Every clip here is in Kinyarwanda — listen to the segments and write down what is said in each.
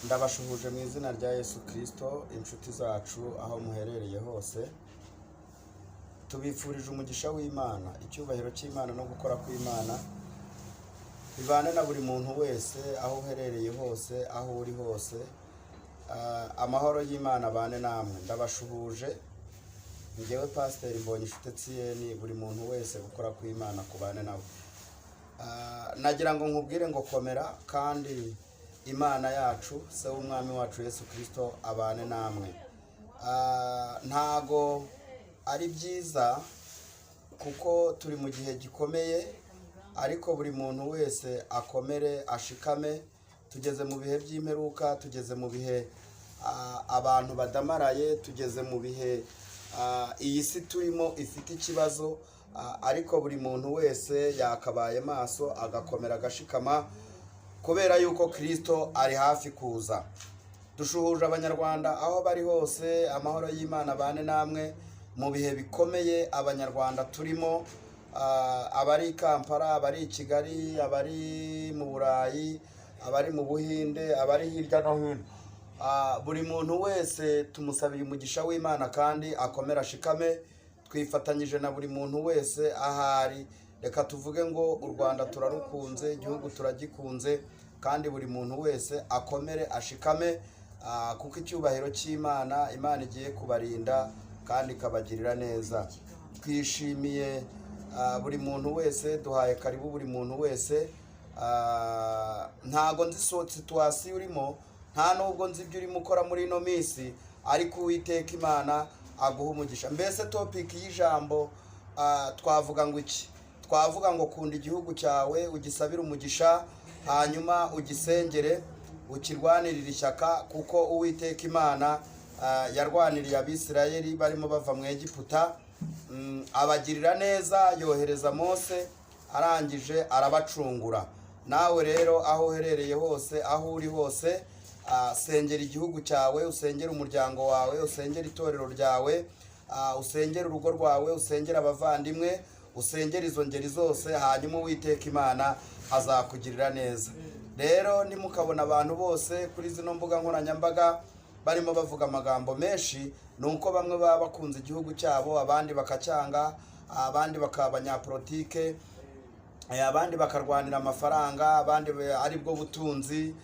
Ndabashuhuje mu izina rya Yesu Kirisito, inshuti zacu aho muherereye hose. Tubifurije umugisha w'Imana, icyubahiro cy'Imana no gukora kw'Imana bibane na buri muntu wese aho uherereye hose, aho uri hose. Amahoro y'Imana abane namwe. Ndabashuhuje ngewe Pasiteri Mbonye Etienne. Buri muntu wese, gukora kw'Imana kubane nawe. Nagira ngo nkubwire ngo komera, kandi Imana yacu, Se w'Umwami wacu Yesu Kirisito, abane namwe. Ntago ari byiza kuko turi mu gihe gikomeye, ariko buri muntu wese akomere, ashikame. Tugeze mu bihe by'imperuka, tugeze mu bihe abantu badamaraye, tugeze mu bihe iyi si turimo ifite ikibazo, ariko buri muntu wese yakabaye maso, agakomera, agashikama, kubera yuko Kirisito ari hafi kuza. Dushuhuje Abanyarwanda aho bari hose. Amahoro y'Imana abane namwe mu bihe bikomeye Abanyarwanda turimo, abari i Kampala, abari i Kigali, abari mu Burayi, abari mu Buhinde, abari hirya no hino. Buri muntu wese tumusabiye umugisha w'Imana kandi akomere, ashikame. Twifatanyije na buri muntu wese ahari. Reka tuvuge ngo u Rwanda turarukunze, igihugu turagikunze, kandi buri muntu wese akomere, ashikame, kuko icyubahiro cy'Imana, Imana igiye kubarinda kandi ikabagirira neza. Twishimiye buri muntu wese, duhaye karibu buri muntu wese. Ntago nzi situation urimo, nta nubwo nzi ibyo urimo ukora muri ino minsi, ariko Uwiteka Imana aguha umugisha. Mbese topic y'ijambo twavuga ngo iki? Twavuga ngo kunda igihugu cyawe, ugisabire umugisha, hanyuma ugisengere, ukirwanirire ishyaka, kuko Uwiteka Imana yarwaniriye Abisirayeli barimo bava mu Egiputa, abagirira neza, yohereza Mose, arangije arabacungura. Nawe rero aho uherereye hose, aho uri hose, sengera igihugu cyawe, usengere umuryango wawe, usengere itorero ryawe, usengere urugo rwawe, usengere abavandimwe, usengere izo ngeri zose, hanyuma Uwiteka Imana azakugirira neza. Rero ntimukabona abantu bose kuri zino mbuga nkoranyambaga barimo bavuga amagambo menshi, ni uko bamwe baba bakunze igihugu cyabo, abandi bakacyanga, abandi bakaba abanyapolitike, abandi bakarwanira amafaranga, abandi ari bwo butunzi.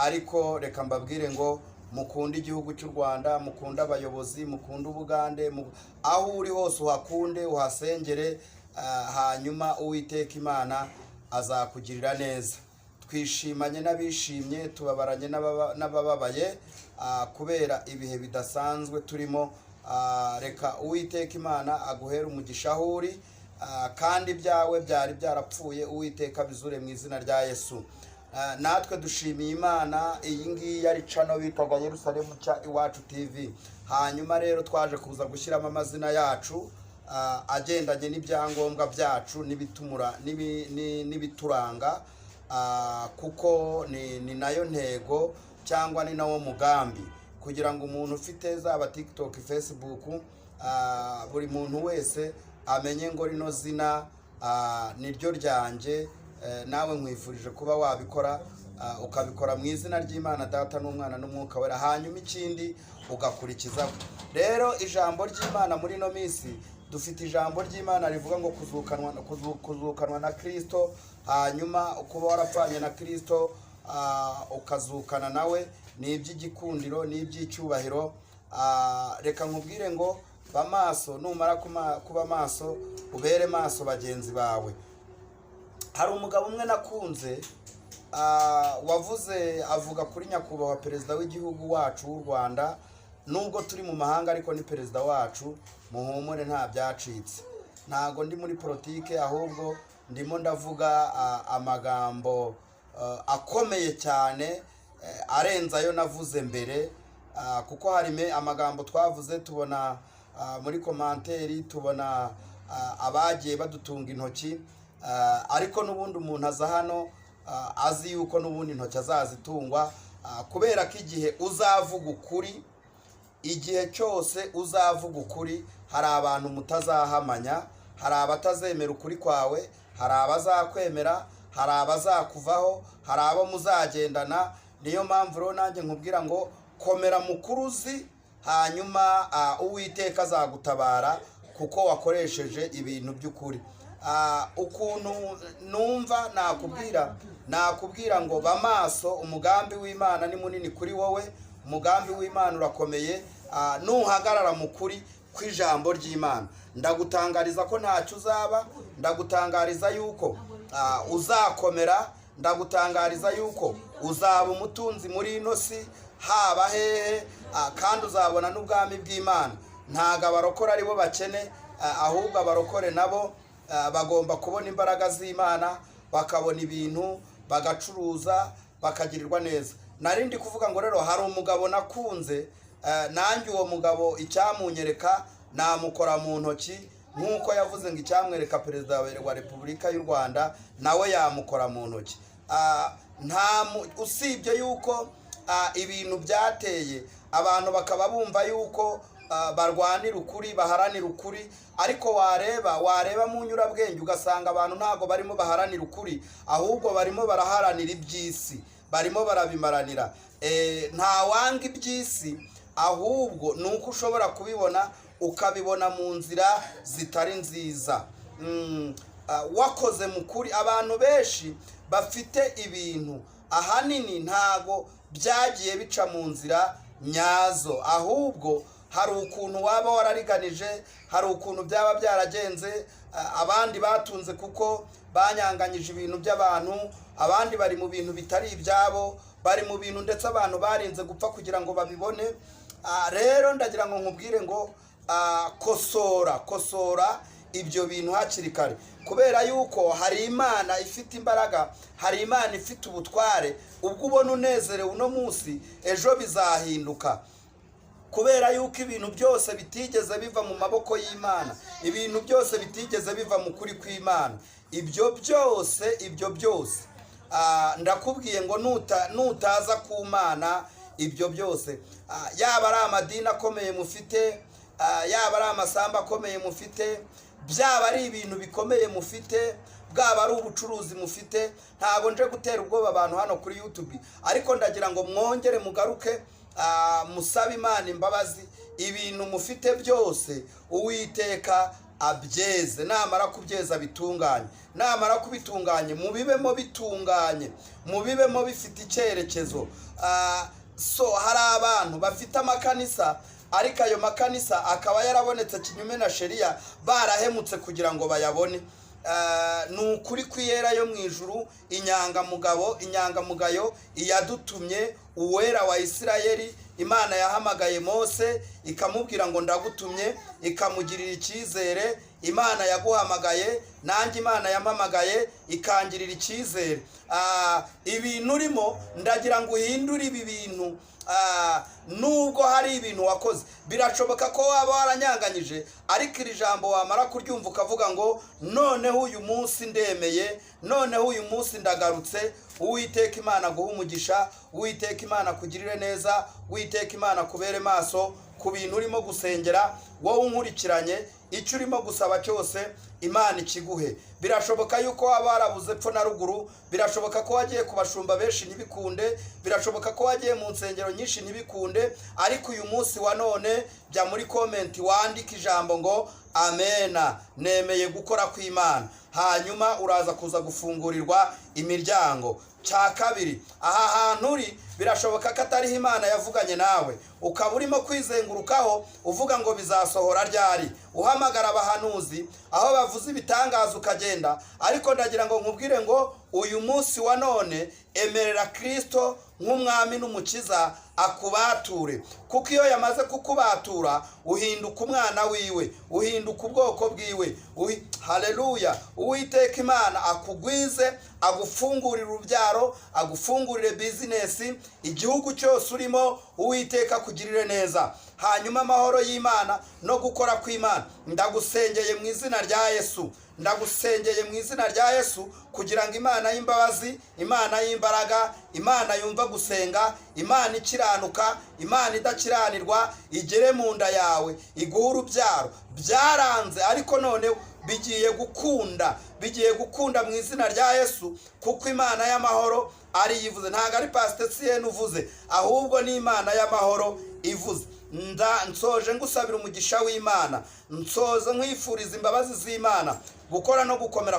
Ariko reka mbabwire ngo mukunde igihugu cy'u Rwanda, mukunde abayobozi, mukunde Ubugande, aho uri hose uhakunde, uhasengere, hanyuma Uwiteka Imana azakugirira neza. Twishimanye n'abishimye, tubabaranye n'abababaye, kubera ibihe bidasanzwe turimo. Reka Uwiteka Imana aguhere umugisha aho uri, kandi ibyawe byari byarapfuye Uwiteka bizure mu izina rya Yesu. Natwe dushimiye Imana. Iyi ngiyi yari channel bitaga Yerusalemu Nshya Iwacu TV. Hanyuma rero twaje kuza gushyiramo amazina yacu agendanye n'ibyangombwa byacu n'ibitumura n'ibituranga, kuko ni nayo ntego cyangwa ni nawo mugambi, kugira ngo umuntu ufite zaba TikTok, Facebook, buri muntu wese amenye ngo rino zina niryo ryanjye. Nawe nkwifurije kuba wabikora, ukabikora mu izina ry'Imana Data n'Umwana n'Umwuka Wera, hanyuma ikindi ugakurikizaho rero ijambo ry'Imana. Muri ino minsi dufite ijambo ry'Imana rivuga ngo kuzukanwa na Kirisito, hanyuma kuba warapfanye na Kirisito, ukazukana nawe, ni iby'igikundiro, ni iby'icyubahiro. Reka nkubwire ngo ba maso. Numara kuba maso, ubere maso bagenzi bawe. Hari umugabo umwe nakunze, wavuze, avuga kuri nyakubahwa perezida w'igihugu wacu w'u Rwanda. Nubwo turi mu mahanga, ariko ni perezida wacu. Muhumure, nta byacitse. Ntago ndi muri politike, ahubwo ndimo ndavuga amagambo akomeye cyane, arenze ayo navuze mbere, kuko hari amagambo twavuze tubona muri commentaire, tubona abagiye badutunga intoki, ariko n'ubundi umuntu aza hano azi yuko n'ubundi intoki azazitungwa, kubera ko igihe uzavuga ukuri, igihe cyose uzavuga ukuri, hari abantu mutazahamanya, hari abatazemera ukuri kwawe, hari abazakwemera, hari abazakuvaho, hari abo muzagendana. Niyo mpamvu rero nanjye nkubwira ngo komera mukuruzi, hanyuma Uwiteka azagutabara kuko wakoresheje ibintu by'ukuri. Ukuntu numva nakubwira ngo ba maso, umugambi w'Imana ni munini kuri wowe, umugambi w'Imana urakomeye. Nuhagarara mu kuri kw'ijambo ry'Imana, ndagutangariza ko ntacyo uzaba, ndagutangariza yuko uzakomera, ndagutangariza yuko uzaba umutunzi muri ino si, haba hehe, kandi uzabona n'ubwami bw'Imana. Ntabwo abarokore ari bo bakene, ahubwo abarokore nabo bagomba kubona imbaraga z'Imana, bakabona ibintu, bagacuruza, bakagirirwa neza. Narindi kuvuga ngo rero hari umugabo nakunze, nanjye uwo mugabo icyamunyereka namukora mu ntoki, nk'uko yavuze ngo icyamwereka Perezida wa Repubulika y'u Rwanda nawe yamukora mu ntoki. Nta usibye yuko ibintu byateye abantu bakaba bumva yuko barwanira ukuri, baharanira ukuri, ariko wareba mu nyurabwenge ugasanga abantu ntabwo barimo baharanira ukuri, ahubwo barimo baraharanira iby'isi, barimo barabimaranira. Nta wanga iby'isi, ahubwo ni uko ushobora kubibona, ukabibona mu nzira zitari nziza. Wakoze mu kuri. Abantu benshi bafite ibintu ahanini ntago byagiye bica mu nzira nyazo, ahubwo hari ukuntu waba warariganije, hari ukuntu byaba byaragenze. Abandi batunze kuko banyanganyije ibintu by'abantu, abandi bari mu bintu bitari ibyabo, bari mu bintu ndetse abantu barinze gupfa kugira ngo babibone. Rero ndagira ngo nkubwire ngo kosora, kosora ibyo bintu hakiri kare, kubera yuko hari Imana ifite imbaraga, hari Imana ifite ubutware. Ubwo ubona unezerewe uno munsi, ejo bizahinduka, kubera yuko ibintu byose bitigeze biva mu maboko y'Imana, ibintu byose bitigeze biva mu kuri kw'Imana. Ibyo byose, ibyo byose, ndakubwiye ngo nutaza ku Mana, ibyo byose, yaba ari amadini akomeye mufite, yaba ari amasambu akomeye mufite, byaba ari ibintu bikomeye mufite, bwaba ari ubucuruzi mufite, ntabwo nje gutera ubwoba abantu hano kuri YouTube, ariko ndagira ngo mwongere mugaruke, musabe Imana imbabazi. Ibintu mufite byose Uwiteka abyeze, namara kubyeza bitunganye, namara kubitunganye mubibemo bitunganye, mubibemo bifite icyerekezo. So hari abantu bafite amakanisa, ariko ayo makanisa akaba yarabonetse kinyume na sheria, barahemutse kugira ngo bayabone. Ni ukuri kw'Iyera yo mu ijuru, inyangamugabo, inyangamugayo, iyadutumye, Uwera wa Isirayeli, Imana yahamagaye Mose ikamubwira ngo ndagutumye, ikamugirira icyizere. Imana yaguhamagaye, nanjye Imana yampamagaye ikangirira icyizere. Ibintu urimo, ndagira ngo uhindure ibi bintu. Nubwo hari ibintu wakoze, birashoboka ko waba waranyanganyije, ariko iri jambo wamara kuryumva ukavuga ngo noneho uyu munsi ndemeye, noneho uyu munsi ndagarutse. Uwiteka Imana aguhe umugisha, Uwiteka Imana akugirire neza, Uwiteka Imana akubere maso ku bintu urimo gusengera. Wowe unkurikiranye, icyo urimo gusaba cyose Imana ikiguhe. Birashoboka yuko waba warabuze epfo na ruguru, birashoboka ko wagiye ku bashumba benshi ntibikunde, birashoboka ko wagiye mu nsengero nyinshi ntibikunde, ariko uyu munsi wa none jya muri comment wandike ijambo ngo amena, nemeye gukora kw'Imana, hanyuma uraza kuza gufungurirwa imiryango. Cya kabiri, aha hantu uri birashoboka ko atariho Imana yavuganye nawe, ukaba urimo kwizengurukaho uvuga ngo bizasohora ryari, uhamagara abahanuzi aho bavuze ibitangaza ukagenda. Ariko ndagira ngo nkubwire ngo uyu munsi wa none emerera Kirisito nk'umwami n'umukiza akubature, kuko iyo yamaze kukubatura uhinduka umwana wiwe, uhinduka ubwoko bwiwe. Haleluya! Uwiteka Imana akugwize, agufungurire urubyaro, agufungurire business, igihugu cyose urimo Uwiteka akugirire neza. Hanyuma amahoro y'Imana no gukora kw'Imana, ndagusengeye mu izina rya Yesu, ndagusengeye mu izina rya Yesu, kugira ngo Imana y'imbabazi, Imana y'imbaraga, Imana yumva gusenga, Imana ikiranuka, Imana idakiranirwa, igere mu nda yawe, iguhe urubyaro. Byaranze, ariko none bigiye gukunda, bigiye gukunda mu izina rya Yesu, kuko Imana y'amahoro ari ivuze. Ntabwo ari Pasiteri Siyeni uvuze, ahubwo ni Imana y'amahoro ivuze. Nda nsoje ngusabira umugisha w'Imana, nsoza nkwifuriza imbabazi z'Imana, gukora no gukomera.